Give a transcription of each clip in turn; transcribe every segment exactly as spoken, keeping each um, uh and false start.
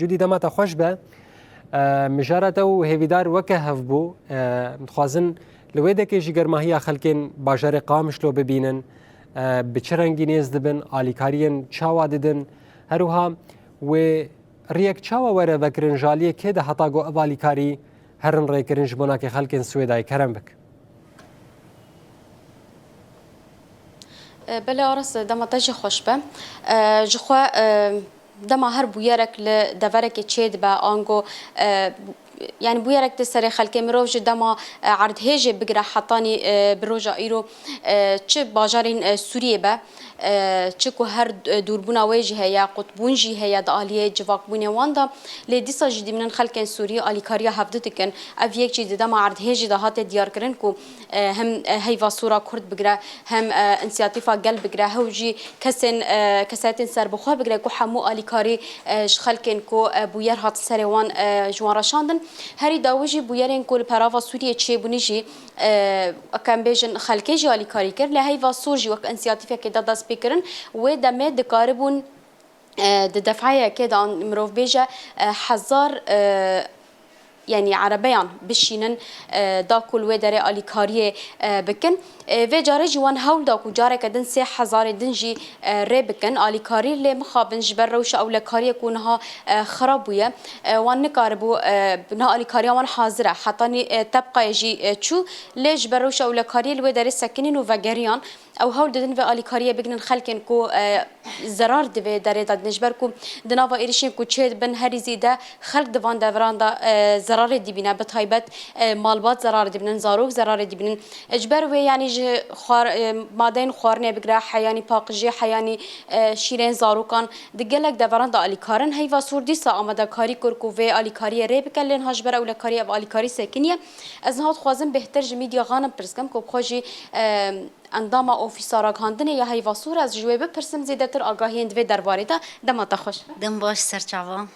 Cûdî, dema te xweş be. E, mijara te û hêvîdar weke hev bû. E, dixwazin li wê dekê jî germahiya xelkên bajarê Qamişlo bibînin. E, bi çi rengî nêz dibin, alîkariyên çawa didin? Her wiha wê riyek çawa were vekirin, ji aliyê kê de heta ku ev alîkarî herin rêkirin ji bo nakê xelkên Swêdayê? Kerem bik. E, belê Aras, dema te jî xweş be. E, ji xwe, e, dema her bûyerek li deverekê çêdibe, ango, e, yani bûyerek di serê xelkê, mirov ji dema, e, erdhêjê bigire hetanî, e, bi roja îro, e, çi bajarên, e, Sûriyê be, e, çi ku her, e, dûrbûna wê jî heye, qutbûn jî heye di aliyê civakbûnê wan de, lê dîsa jî dibînin xelkên Sûrî alîkariya hevdu dikin. Ev yek jî di dema erdhêjê de hate diyarkirin ku, e, hem, e, Heyva Sora Kurd bigire, hem, e, Însiyatîfa Gel bigire, hew jî kesên, e, kesayetên serbixwe bigire ku hemû alîkarî, e, ji xelkên ku, e, bûyer hat serê wan, e, ji wan re şandin. Herî dawî jî bûyerên ku li perava Sûriyê çêbûnî jî, e, weke em bêjin xelkê jî alîkarî kir. Lê Heyva Sor jî wek însiyatîfekê da dest pê kirin. Wê demê dikaribûn, e, di defayekê de an mirov bêje, e, hezar, e, yani erebeyan bişînin, e, da ku li wê derê alîkariyê, e, bikin. E, vê carê jî wan hewl da ku careke din sê hezarê din jî, e, rê bikin alîkarî, lê mixabin ji ber rewşa ewlekariyê ku niha, e, xirab bûye, e, wan nikaribû, e, niha alîkariya wan hazir e. Hetanî, e, tebqayê jî, e, çû, lê ji ber rewşa ewlekariyê li wê derê sekinîn û vegeriyan. Ew hewl didin vê alîkariyê bigrin xelkên ku, e, zerar di vê derê de didin, ji ber ku di nava êrişên ku çêdibin herî zêde xelk di van deveran de, e, zerarê dibîne, bi taybet, e, malbat zerarê dibînin, zarok zerarê dibînin. E, ji ber wê, yanî ji xwar-, e, madeyên xwarinê bigire, heyanî paqijê, heyanî, e, şîrên zarokan di gelek deveran de alîkar in. Heyva Sor dîsa amadekarî kir ku vê alîkariyê rê bike, lê niha ji ber ewlekariyê ev alîkarî sekiniye. Ez niha dixwazim bêhtir ji Mîdya Xanim pirs kim ku bi xwe jî, e, endama Ofîsa Ragihandinê ya Heyva Sor, ez ji wê bipirsim zêdetir agahiyên di vê derbarê de. Dema te xweş. Dem baş, serçava.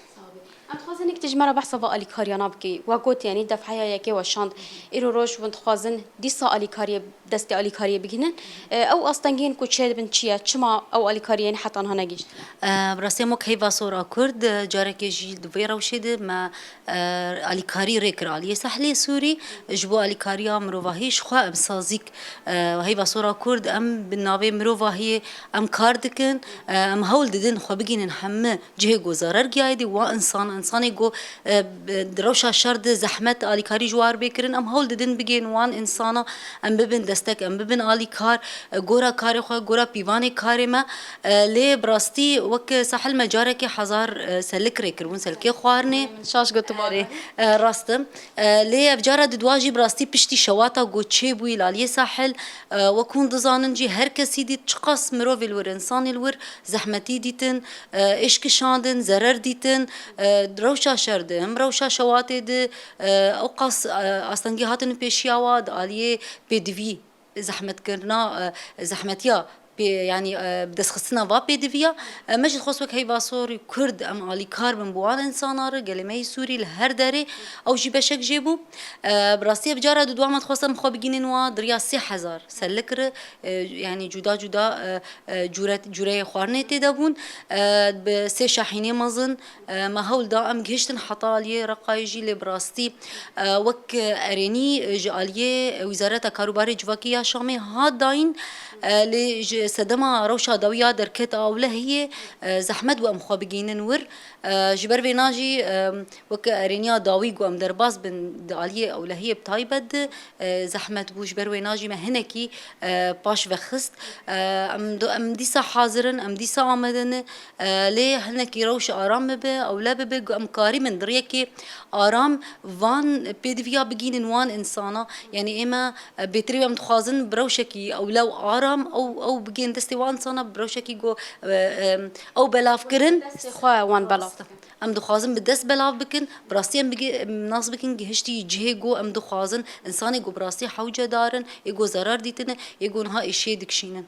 Em dixwazin nik tu ji me re behsa va alîkariyana bikî. We got, yanî defeya yekê we şand. Îro roj hûn dixwazin dîsa alîkariyê, destê alîkariyê bigihînin. E, ew astengiyên ku çêdibin çi ye? Çima ew alîkariyên heta niha negihîştin? E, bi rastî em wek Heyva Sora Kurd, e, carekê jî di vê rewşê de me, e, alîkarî rê kir aliyê Sehlê Sûrî. Ji bo alîkariya mirovahî ji xwe em sazîk, e, Heyva Sora Kurd, em bi navê mirovahiyê em kar dikin. E, em hewl didin xwe bigihînin hemî cihê ku zarar gihayê dî, wa însan, însanê ku, e, bi, di rewşa şer de zehmet alîkarî ji war bê kirin, em hewl didin bigihên wan însana, em bibin destek, em bibin alîkar, e, gora karê xwe, gora pîvanê karê me. E, lê bi rastî wek Sahil me carekê hezar, e, selik rê kiribûn, selikê xwarinê. Şaş gotim. Erê, e, rast e. E, lê ev cara di dua jî bi rastî piştî şewata ku çêbûyî li aliyê Sahil, e, wek hûn dizanin jî her kesî dît çiqas mirovê li wir, însanê li wir zehmetî dîtin, e, êş kişandin, zerer dîtin, e, rewşa şer de, hem rewşa şewatê de, e, ew qas, e, astengî hatin pêşiya wa di aliyê pêdivî zehmetkirina, e, zehmetiya pê, yanî, e, bi destxistina va pêdiviya. E, me jî dixwest wek Heyva Sorî Kurd em alîkar bin bi wan însana re, gelê me yê Sûrî li her derê, ew jî beşek jê bû. E, bi rastî ev cara di dua me dixwest em xwe bigînin wa di riya sê hezar selik re, e, yanî cuda cuda, e, e, cûret-, cûreyê xwarinê tê de bûn. E, bi sê şahînê mezin, e, me hewl da em gihiştin heta aliyê Reqayê jî, lê bi rastî, e, wek erênî ji aliyê Wîzareta Karûbarê Civakî ya Şamê hat dayîn, e, lê ji sedema rewşa dawî ya derket a ewlehiyê, e, zehmet bû em xwe bigihînin wir. E, ji ber vêna jî, e, wek erêniya dawî ku em derbas bin di aliyê ewlehiyê bi taybet de, e, zehmet bû. Ji ber wêna jî me hinekî, e, paş vexist. E, em do-, em dîsa hazir in, em dîsa amade ne. E, lê hinekî rewş aram bibe, ewle bibe, ku em karîbin di riyekê aram van pêdiviya bigînin wan însana. Yanî ême, e, bêtirî em dixwazin bi rewşekî ewle û aram ew, ew bigên destê wan însana, bi rewşekî ku, e, e, ew belav kirin. Destê xwe wan belav dikin. Em dixwazin bi dest belav bikin, bi rastî em bigi-, em nas bikin gihiştî cihê ku em dixwazin, însanê ku bi rastî hewce dar in, ê ku zerar dîtine, ê ku niha êşiyê dikişînin.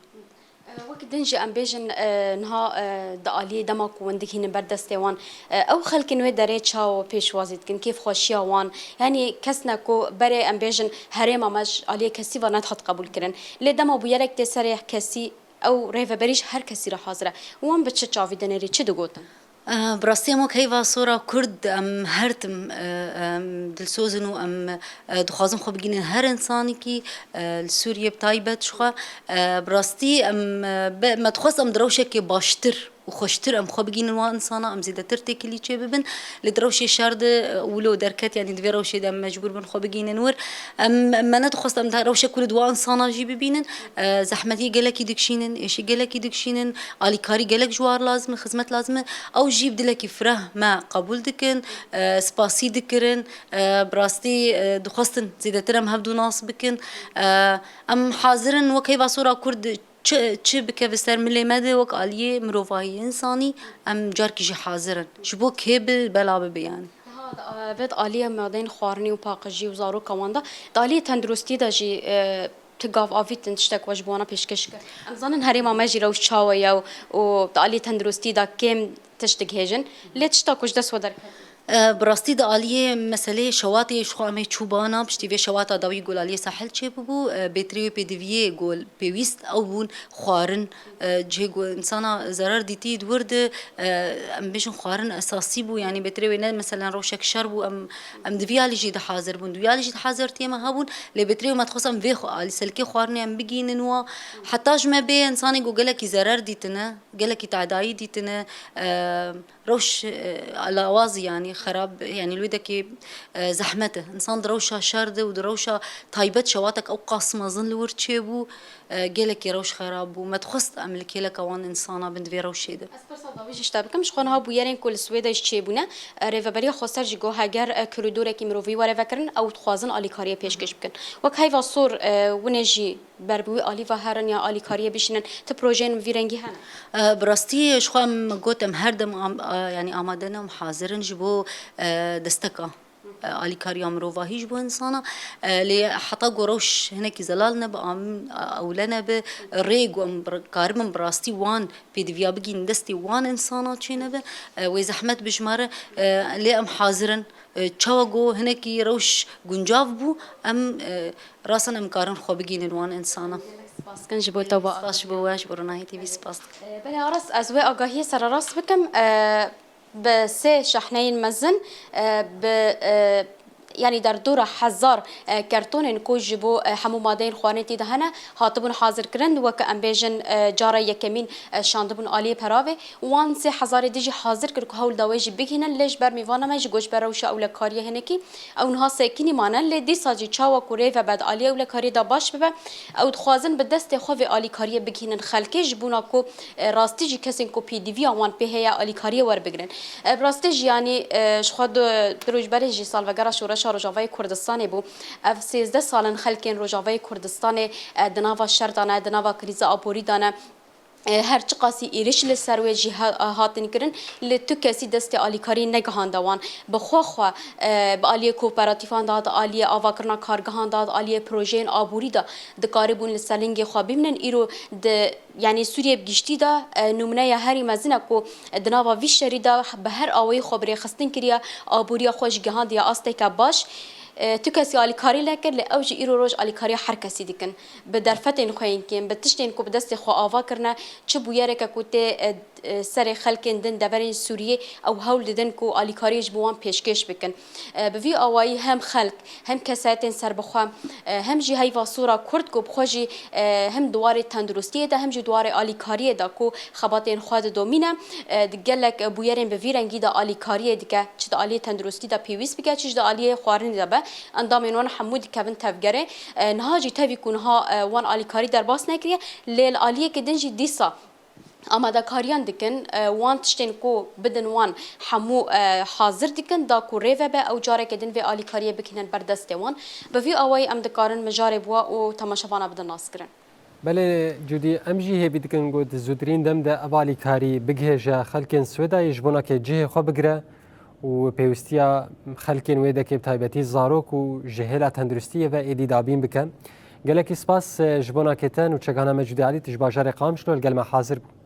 Wek din jî em bêjin, e, niha, e, di aliyê dema ku hûn digihînin ber destê wan, e, ew xelkên wê derê çawa pêşwazî dikin, kêfxweşiya wan, yanî kes ne ku berê em bêjin herêma me ji aliyê kesî ve nedihat qebûl kirin. Lê dema bûyerek tê serê kesî, ew rêveberî ji her kesî re hazir e. Wan bi çi çavî dinêrî, çi digotin? Eh, bi rastî em wek heyva sora Kurd em her tim, eh, em dilsoz in û em, eh, dixwazin xwe bigihînin her însanekî, eh, li Sûriyê bi taybet jixwe. Eh, bi rastî em, eh, be-, me dixwest em di rewşekê baştir û xweştir em xwe bigihînin wan însana, em zêdetir têkilî çê bibin. Lê di rewşê şer de, eh, wilo derket, yanî di vê rewşê de em mecbûr bin xwe bigihînin wir. Em, me nedixwest em di rewşek ku li di wan însana jî bibînin. Eh, zehmetiyê gelekî dikişînin, êşî gelekî dikişînin, alîkarî gelek ji war lazim e, xizmet lazim e. Ew jî bi dilekî fireh me qebûl dikin, eh, spasî dikirin. Eh, bi rastî, eh, dixwestin zêdetir em hevdû nas bikin. Eh, em hazir in wek heyva sora Kurd çi, çi bikeve ser milê me de wek aliyê mirovahî, însanî, em carkî jî hazir in. Ji bo kê bi bela bibe yanî. Niha di, eh, vê di aliyê madeyên xwarinê û paqijî û zaroka wan de, di aliyê tenduristiyê de jî, eh, tu gav avîtin tiştek we ji bo wana pêşkêş kir? Em zanin herêma me jî rewş çawa ye û, û di aliyê tenduristî de kêm tişt digihêjin. Lê tişta ku ji dest we derket? E, bi rastî di aliyê meseleyê şewatê ji xwe em ê çûbana, piştî vê şewata dawî ku li aliyê sahil çêbûbû, e, bêtirê wê pêdiviyê ku pêwîst ew bûn, xwarin, e, cihê ku insana zerar dîtî di wir de, e, em bêjin xwarin esasî bû, yanî bêtirê wê ne meselen rewşek şer bû, em, em di vî alî jî de hazir bûn, di wî alî jî de hazirtiyê me hebûn, lê bêtirê wê me dixwest em vê xwe alî selkê xwarinê em bigihînin wa. Heta ji me bê insanê ku gelekî zerar dîtine, gelekî tedayî dîtine, e, rewş, e, lawazî, yanî xerab, yanî li wê dekê, e, zehmet e. Însan di rewşa şer de û di rewşa taybet şewatek ew qas mezin li wir çêbû, e, gelekî rewş xerab bû. Me dixwest em li kêleka wan însana bin di vê rewşê de. Ez pirsa dawî jî ji te bikim, ji xwe niha bûyerên ku li Swêdê jî çêbûne, e, Rêveberiya Xweser jî got heger, e, koridorekî mirovî were vekirin, ew dixwazin alîkariyê pêşkêş bikin. Wek heyva sor, e, winê jî ber bi wî alî ve herin ya alîkariyê bişînin, ti projeyên bi vî rengî hene? E, bi rastî ji xwe em got em her dem am-, e, yanî amade ne, em hazir in ji bo, e, desteka, e, alîkariya mirovahî ji bo însana. E, lê heta ku rewş hinekî zelal nebe, am-, e, ewle nebe, rê ku em bi-, karibin bi rastî wan pêdiviya bigihînin destê wan însana çênebe, e, wê zehmet bijmare, e, lê em hazir in. E, çawa ku hinekî rewş guncav bû, em, e, rasan em karin xwe bigihînin wan însana. Spas dikin ji bo te. Spas ji bo we, ji bo Ronahî T V spas dikim. E, belê Aras, ez wê agahiyê sererast bikim. E, bi sê şehneyên mezin, e, bi, e, yanî derdora hezar, e, kertonên ku ji bo, e, hemû madeyên xwarinê tê de hene, hatibûn hazirkirin, weke em bêjin, e, cara yekemîn, e, şandibûn aliyê peravê. Wan sê hezarê din jî hazir kir ku hewl da wê jî bigihînin, lê ji ber mêvana me jî got ji ber rewşa ewlekariyê hinekî ew niha sekinî mane, lê dîsa jî çawa ku rê vebe di aliyê ewlekariyê de baş bibe, ew dixwazin bi destê xwe vê alîkariyê bigihînin xelkê, ji bona ku, e, rastî jî kesên ku pêdiviya wan pê heye alîkariyê werbigrin. E, bi rastî jî yanî, e, ji xwe du, du roj berê jî salvegera Şoreşa Rojavayê Kurdistanê bû. Ev sêzdeh sal in xelkên Rojavayê Kurdistanê, e, di nava şer de ne, di nava krîza aborî de ne. E, her çiqasî êrîş li ser wê jî ha-, hatin kirin, lê tu kesî destê alîkariyê negihande wan. Bi xwe xwe, e, bi aliyê kooperatîfan de, di aliyê avakirina kargehan de, di aliyê projeyên aborî de dikaribûn li ser lingê xwe bimînin. Îro di, yanî Sûriyê bi giştî de, e, nûmneya herî mezin e ku di nava vî şerî de bi her awayî xwe bi rêxistin kiriye, aboriya xwe jî gihandiye asteke baş. E, tu kesî alîkarî nekir, lê ew jî îro roj alîkariya her kesî dikin. Bi derfetên xwe yên kêm, bi tiştên ku bi destê xwe ava kirine, çi bûyereke ku tê, e, e, serê xelkên din deverên Sûriyê, ew hewl didin ku alîkariyê ji bo wan pêşkêş bikin. E, bi vî awayî hem xelk, hem kesayetên serbixwe, e, hem jî heyva sora Kurd ku bi xwe jî, e, hem di warê tenduristiyê de, hem jî di warê alîkariyê de ku xebatên xwe didomîne, e, di gelek bûyerên bi vî rengî de alîkariyê dike, çi di aliyê tenduristî de pêwîst bike, çi jî di aliyê xwarinê de be. Endamên wan hemû dikevin tevgerê. E, niha jî tevî ku niha, e, wan alîkarî derbas nekiriye, lê li aliyekê din jî dîsa amadekariyan dikin, e, wan tiştên ku bidin wan hemû, e, hazir dikin, da ku rê vebe ew careke din vê alîkariyê bikînin ber destê wan. Bi vî awayî em dikarin mijarê bi we û temaşevana bidin naskirin. Belê Cudî, em jî hêvî dikin ku di zûtirîn dem de ev alîkarî bigihêje xelkên Swêdayê ji bona ke cihê xwe bigire û pêwîstiya xelkên wê dekê bi taybetî zarok û ji hêla tenduristiyê ve êdî dabîn bike. Gelekî spas, e, ji bona ke te nûçegana me Cudî Alî, tu ji bajarê Qamişlo li gel me hazir bû.